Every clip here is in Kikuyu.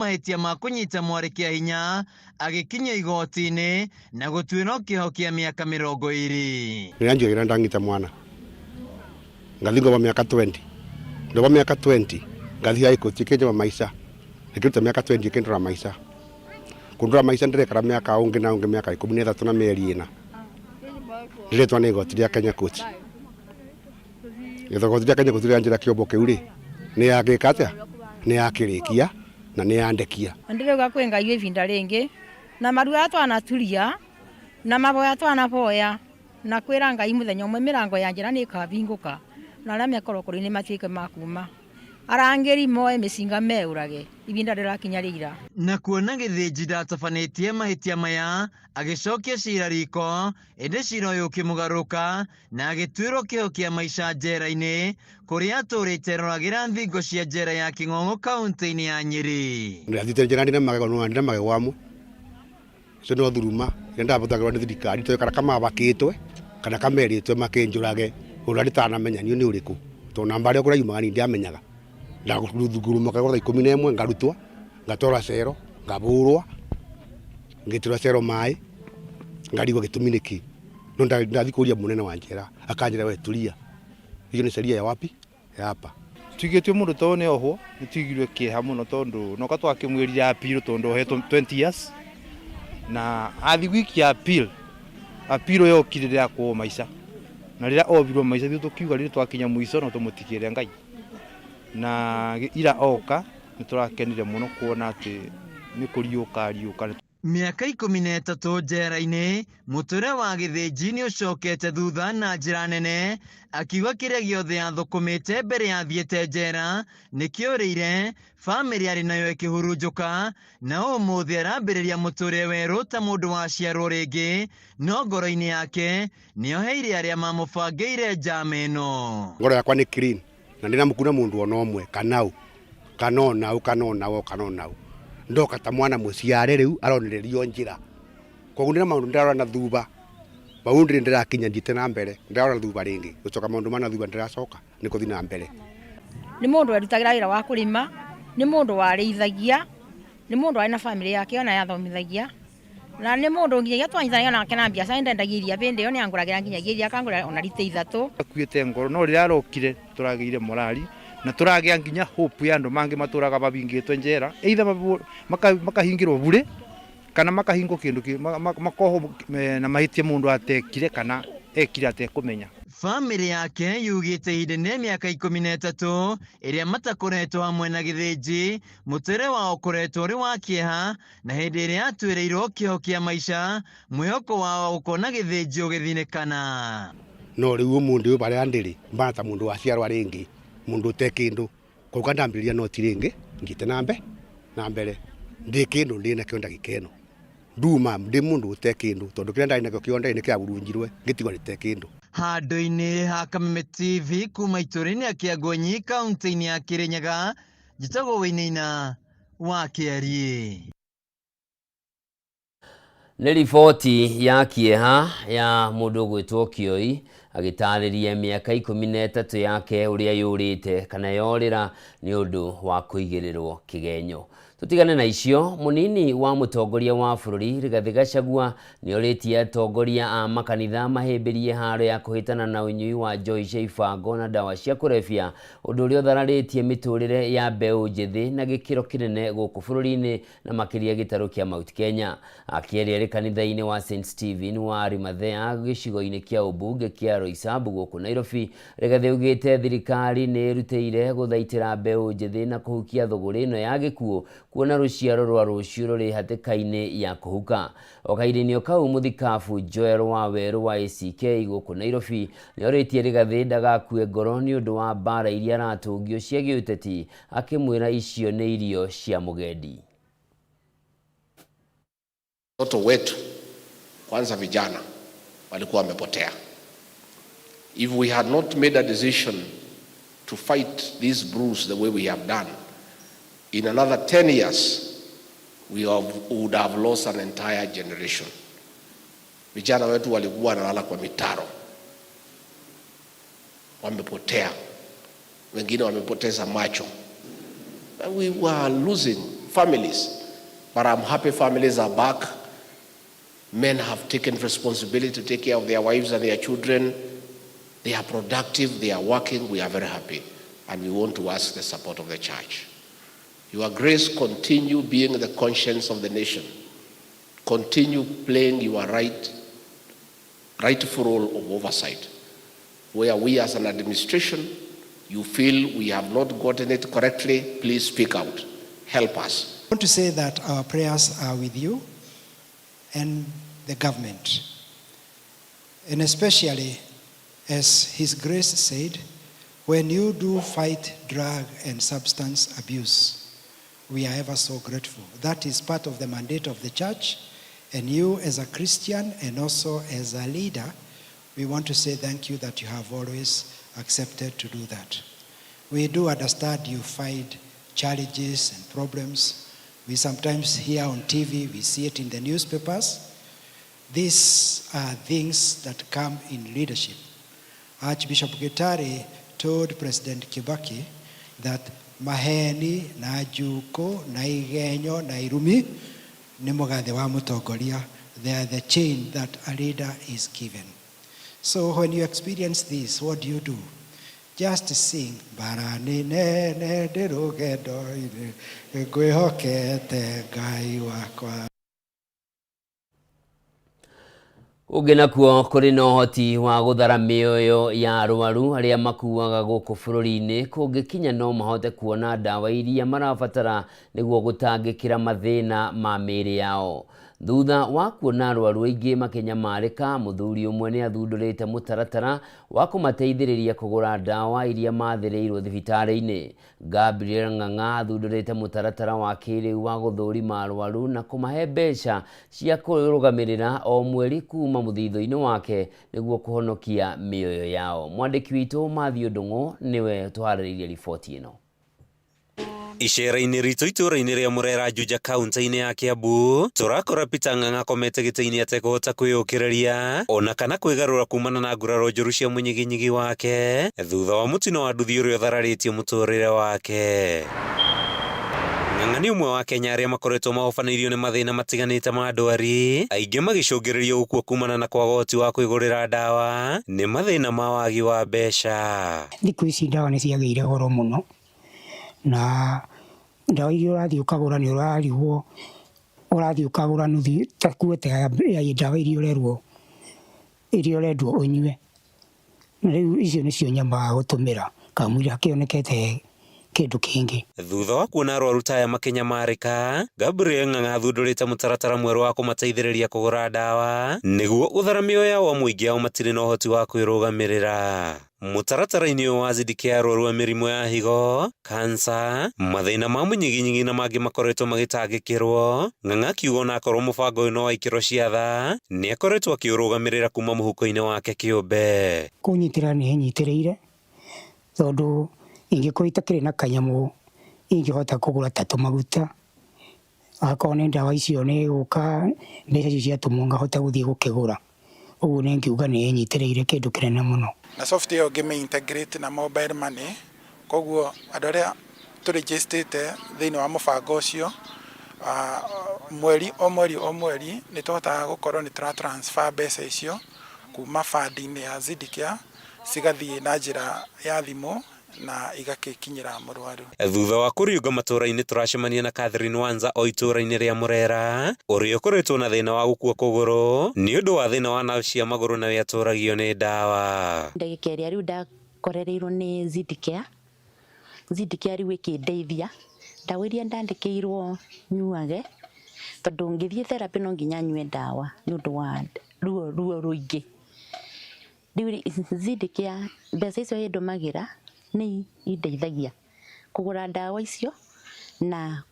Mahĩtia ma kũnyita mwarĩ kĩa hinya agĩkinyio igoti-inĩ na gũtuĩrwo kĩoho kĩa mĩaka 20. Nĩanjĩrĩra ndang'ita mwana ngathi ngova miaka 20, ndova miaka 20 ngathi high court ikinjova maisha, nikiruta miaka 20 ikindora maisha, kundora maisha ndirekara miaka ungi na ungi miaka 13 na mieri 4 ndiretwa ni igoti ria Kenya Court. Igoti ria Kenya Court rianjira kiombo kiu ri ni yagika atia, ni yakirikia na ni yandekia. Ndirauga kwĩ Ngai ivinda rĩngĩ na maru aya twanaturia na maboya twanaboya na kwĩra Ngai mũthenya ũmwe mĩrango ya njĩra nĩ ĩkahingũka na arĩa me korokoro-inĩ matuĩke ma kuma arangĩri moe mĩcinga meũrage ivinda rĩrakinya rĩira. Na kuona Gĩthĩnji ndatabanĩtie mahĩtia maya agĩcokia cira riko, ĩndĩ cira ũyũ ũkĩmũgarũka na agĩtuĩrwo kĩoho kĩa maica njera-inĩ kũrĩa atũrĩte roragĩra thingo cia njera ya Kĩng'ong'o kaunti-inĩ ya Nyĩrĩ. Ndathiĩte njera ndĩna magego, no ndĩna magego amwe icio no thuruma iria ndabũthagĩrwo nĩ thirikari toĩ kana kamabakĩtwe kana kamerĩtwe makĩnjũrage ũrĩa nditanamenya niĩ nĩ ũrĩkũ, tondũ namba ĩrĩa kũrĩa yumaga niĩ ndiamenyaga. Ndagũthunguruma kagoro thaa 11 ngarutwo ngatwarwo cero ngabũrwo ngĩtĩrwo cero maĩ ngarigwo gĩtũmi nĩkĩ, no ndathi kũria mũnene wa njera akanjĩra we tulia, hiyo ni sheria ya wapi ya hapa. Tuigĩtio mũndũ to nĩ ohwo nĩ tuigirwe kĩeha mũno tondũ noka twakĩmwĩrire appeal tondũ ohetwo 20 years na athi wiki ya appeal, appeal yokire rĩrĩa akũo maica na rĩrĩa obirwo maica ithuĩ tũkiuga rĩrĩ twakinya mũico no tũmũtigĩre Ngai na ira oka nĩ tũrakenire mũno kuona atĩ nĩ kũriũka riũka. Mĩaka 13 njera-inĩ, mũtũrĩre wa Gĩthĩnji nĩ ũcokete thutha na njĩra nene, akiuga kĩrĩa gĩothe athũkũmĩte mbere ya athiĩte njera nĩkĩũrĩire, bamĩrĩ arĩ nayo ĩkĩhurunjũka, na ũmũthĩ arambĩrĩria mũtũrĩre werũ ta mũndũ waciarwo rĩngĩ, no ngoro-inĩ yake nĩoheire arĩa mamũbangĩire njama ĩno. Ngoro yakwa nĩ clean na ndĩna mũkuna mũndũ ona ũmwe kana ũ kana ona ũ kana ona ũ kana ona ũ, ndoka ta mwana mũciare rĩu aronererio njĩra, koguo ndĩna maũndũ ndĩrarora na thutha bau ndĩrĩ ndĩrakinya thiĩte na mbere, ndĩrarora na thutha rĩngĩ gũcoka maũndũ ma na thutha ndĩracoka nĩ kũthiĩ na mbere. Nĩ mũndũ werutagĩra wĩra wa kũrĩma, nĩ mũndũ warĩithagia, nĩ mũndũ warĩ na bamĩrĩ yake ona yathomithagia, na nĩ mũndũ nginyagia twanyitanagia nake na biacara ndendagia iria bĩndĩ ĩyo nĩ angũragĩra nginyagia iria akangũrĩra ona rita 3. Akuĩte ngoro no rĩrĩa arokire tũragĩire morali na tũragĩa nginya hope ya andũ mangĩ matũraga mabingĩtwe njera either makahingĩrwo bure kana makahingwo kĩndũ makohwo na mahĩtia mũndũ atekire kana ekire atekũmenya. Bamĩrĩ yake yugĩte ihinda-inĩ rĩa mĩaka 13 ĩrĩa matakoretwo hamwe na Gĩthĩnji, mũtũrĩre wao ũkoretwo ũrĩ wa kĩeha, na hĩndĩ ĩrĩa atuĩrĩirwo kĩoho kĩa maica, mwĩhoko wao wa gũkona Gĩthĩnji ũgĩthinĩkana. No rĩu ũmũthĩ ũyũ barĩa ndĩrĩ mbana ta mũndũ waciarwa rĩngĩ, mũndũ ũte kĩndũ, koguo ndambĩrĩria noti rĩngĩ ngĩte na mbere ndĩ kĩndũ ndĩ nakĩo ndagĩka ĩno, nduma ndĩ mũndũ ũte kĩndũ tondũ kĩrĩa ndarĩ nakĩo kĩonde nĩ kĩaburunjirwe ngĩtigwo ndĩte kĩndũ. Handũ-inĩ ha Kameme TV kuma itũũra-inĩ rĩa Kĩangũnyi kaunti-inĩ ya Kĩrĩnyaga, njĩtagwo Wainaina wa Kĩariĩ. Nĩ riboti ya kĩeha ya mũndũ ũgwĩtwo Kĩoi agĩtarĩria mĩaka 13 yake ũrĩa yũrĩte kana yorĩra nĩ ũndũ wa kũigĩrĩrwo kĩgenyo. Tũtigane na icio, mũnini wa mũtongoria wa bũrũri Rigathĩ Gachagua nĩorĩtie atongoria a makanitha mahĩmbĩrie haro ya kũhĩtana na ũnyui wa njohi cia ibango na ndawa cia kũrebia, ũndũ ũrĩa ũthararĩtie mĩtũrĩre ya mbeũ njĩthĩ na gĩkĩro kĩnene gũkũ bũrũri-inĩ na makĩria gĩtarũ kĩa Mount Kenya. Akĩaria arĩ kanitha-inĩ wa St Stephen wa Arimathea gĩcigo-inĩ kĩa ũmbunge kĩa Roysambu gũkũ Nairobi, Rigathĩ augĩte thirikari nĩ ĩrutĩire gũthaitĩra mbeũ njĩthĩ na kũhukia thũgũrĩ ĩno ya gĩkuũ kuona rũciaro rwa rũciũ rũrĩ hatĩka-inĩ ya kũhuka. O kahinda-inĩ o kau mũthikabu Joel Wawerũ wa ACK gũkũ Nairobi nĩorĩtie Rigathĩ ndagakue ngoro nĩ ũndũ wa mbara iria aratũngio cia gĩũteti, akĩmwĩra icio nĩ irio cia mũgendi. Watoto wetu kwanza vijana walikuwa wamepotea. If we had not made a decision to fight these brews the way we have done, in another 10 years we would have lost an entire generation. Vijana wetu walikuwa wanalala kwa mitaro, wamepotea, wengine wamepoteza macho. We were losing families. But I'm happy families are back. Men have taken responsibility to take care of their wives and their children. They are productive, they are working, we are very happy. And we want to ask the support of the church. Your Grace, continue being the conscience of the nation. Continue playing your rightful role of oversight. Where we as an administration, you feel we have not gotten it correctly, please speak out. Help us. I want to say that our prayers are with you and the government. And especially, as His Grace said, when you do fight drug and substance abuse, we are ever so grateful. That is part of the mandate of the church. And you as a Christian and also as a leader, we want to say thank you that you have always accepted to do that. We do understand you find challenges and problems. We sometimes hear on TV, we see it in the newspapers. These are things that come in leadership. Archbishop Gitari told President Kibaki that maheni na njuko na igenyo na irumi ni mugathe wa mutongoria. They are the chain that a leader is given. So when you experience this, what do you do? Just sing, bara nĩ nene ndĩ rũgendo-inĩ, ngwĩhokete Ngai wakwa. Ũngĩ nakuo kũrĩ na ũhoti wa gũthara mĩoyo ya arwaru arĩa makuaga gũkũ bũrũri-inĩ kũngĩkinya no mahote kuona ndawa iria marabatara nĩguo gũtangĩkĩra mathĩna ma mĩĩrĩ yao. Thutha wa kuona arwaru aingĩ makĩnyamarĩka, mũthuri ũmwe nĩ athundũrĩte mũtaratara wa kũmateithĩrĩria kũgũra ndawa iria mathĩrĩirwo thibitarĩ-inĩ. Gabriel Ng'ang'a athundũrĩte mũtaratara wa kĩrĩu wa gũthũrima arwaru na kũmahe mbeca cia kwĩrũgamĩrĩra o mweri kuma mũthithũ-inĩ wake nĩguo kũhonokia mĩoyo yao. Mwandĩki witũ Matthew Ndung'u nĩwe ũtũharĩrĩirie riboti ĩno. Icera-inĩ ritũ itũũra-inĩ rĩa Murera Juja kaunti-inĩ ya Kiambu tũrakora Peter Ng'ang'a akomete gĩtĩ-inĩ atekũhota kwĩyũkĩrĩria ona kana kwĩgarũra kumana na nguraro njũru cia mũnyiginyigi wake thutha wa mũtino wa nduthi ũrĩa ũthararĩtie mũtũrĩre wake. Ng'ang'a nĩ ũmwe wa Kenya arĩa makoretwo mahobanĩirio nĩ mathĩna matiganĩte ma ndwari, aingĩ magĩcũngĩrĩrio gũkua kumana na kwaga ũhoti wa kwĩgũrĩra ndawa nĩ mathĩna ma wagi wa mbeca. Thikũ ici ndawa nĩ ciagĩire goro mũno na ndawa iria ũrathiĩ ũkagũra nĩ ũrarigwo ũrathiĩ ũkagũra nuthu ta kuote ya ndawa iria ũrerwo iria ũrendwo ũnyue, na rĩu icio nĩcio nyambaga gũtũmĩra kamũira kĩonekete kĩndũ kĩngĩ. Thutha wa kuona arwaru ta aya makĩnyamarĩka, Gabriel Ng'ang'a athundũrĩte mũtaratara mwerũ wa kũmateithĩrĩria kũgũra ndawa nĩguo gũthara mĩoyo yao amu aingĩ ao matirĩ na ũhoti wa kwĩrũgamĩrĩra. Mũtaratara-inĩ ũyũ wa Zidicare arwaru a mĩrimũ ya higo, kansa, mathĩna ma mũnyiginyigi na mangĩ makoretwo magĩtangĩkĩrwo. Ng'ang'a akiuga onakorwo mũbango ũyũ no wa ikĩro cia tha, nĩ akoretwo akĩũrũgamĩrĩra kuma mũhuko-inĩ wake kĩũmbe. Kũnyitĩrĩra nĩ ĩnyitĩrĩire tondũ ingĩkorwo itakĩrĩ na kanyamũ ingĩhota kũgũra ta tũmaguta, akorwo nĩ ndawa icio nĩ gũka mbeca icio ciatũmwo ngahota gũthiĩ gũkĩgũra. Ũguo nĩ ngiuga nĩ ĩnyitĩrĩire kĩndũ kĩnene mũno. Na software ĩyo ngĩmĩ integrate na mobile money, koguo andũ arĩa tũrĩnjĩstĩte thĩinĩ wa mũbango ũcio, mweri o mweri o mweri nĩ tũhotaga gũkorwo nĩ tũra transfer mbeca icio kuma fund-inĩ ya Zidicare cigathiĩ na njĩra ya thimũ na igagĩkinyĩra mũrwaru. Thutha wa kũriũnga matũũra-inĩ tũracemania na Catherine Wanza o itũũra-inĩ rĩa Murera ũrĩa ũkoretwo na thĩna wa gũkua kũgũrũ nĩ ũndũ wa thĩna wa nerve cia magũrũ na we atũragio nĩ ndawa. Ndagĩka ĩrĩa rĩu ndakorereirwo nĩ Zidicare, Zidicare rĩu ĩkĩndeithia ndawa iria ndandĩkĩirwo nyuage tondũ ngĩthiĩ therapy no nginya nyue ndawa nĩ ũndũ wa ruo ruo rũingĩ. Rĩu Zidicare mbeca icio ĩndũmagĩra nĩ indeithagia kũgũra ndawa icio na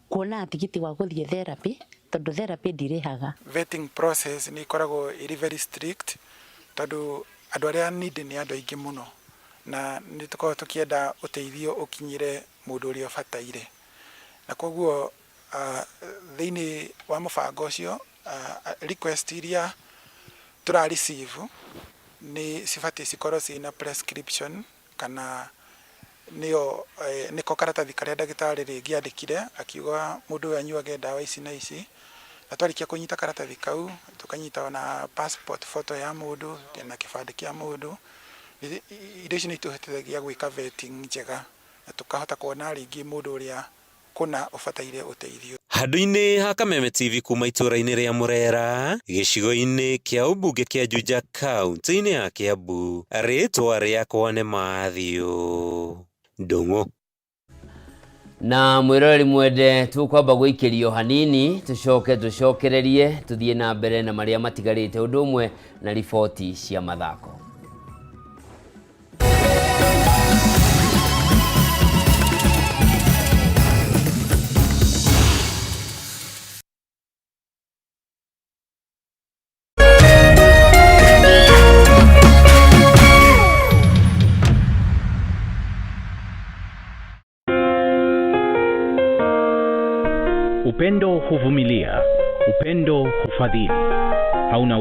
kuona tigiti wa gũthiĩ therapy tondũ therapy ndirĩhaga. Vetting process nĩ ĩkoragwo ĩrĩ very strict tondũ andũ arĩa need nĩ andũ aingĩ mũno na nĩ tũkoragwo tũkĩenda ũteithio ũkinyĩre mũndũ ũrĩa ũbataire, na koguo thĩinĩ wa mũbango ũcio request iria tũra receive nĩ cibatiĩ cikorwo ciĩna prescription kana Nĩyo nĩko karatathi karĩa ndagĩtarĩ rĩngĩ andĩkire akiuga mũndũ ũyũ anyuage ndawa ici na ici, na twarĩkia kũnyita karatathi kau tũkanyita ona passport photo ya mũndũ na kĩbandĩ kĩa mũndũ. Indo ici nĩ itũhotithagia gwĩka vetting njega na tũkahota kuona rĩngĩ mũndũ ũrĩa kũna ũbataire ũteithio. Handũ-inĩ ha Kameme TV kuma itũũra-inĩ rĩa Murera gĩcigo-inĩ kĩa ũmbunge kĩa Juja kaunti-inĩ ya Kiambu, rĩtwa rĩakwa nĩ Matthew Ndung'u. Na mwĩroreri mwende, tũkwamba gũikĩrio hanini tũcoke tũcokererie tũthiĩ na mbere na marĩa matigarĩte ũndũ ũmwe na riboti cia mathako. Upendo huvumilia, upendo hufadhili, hauna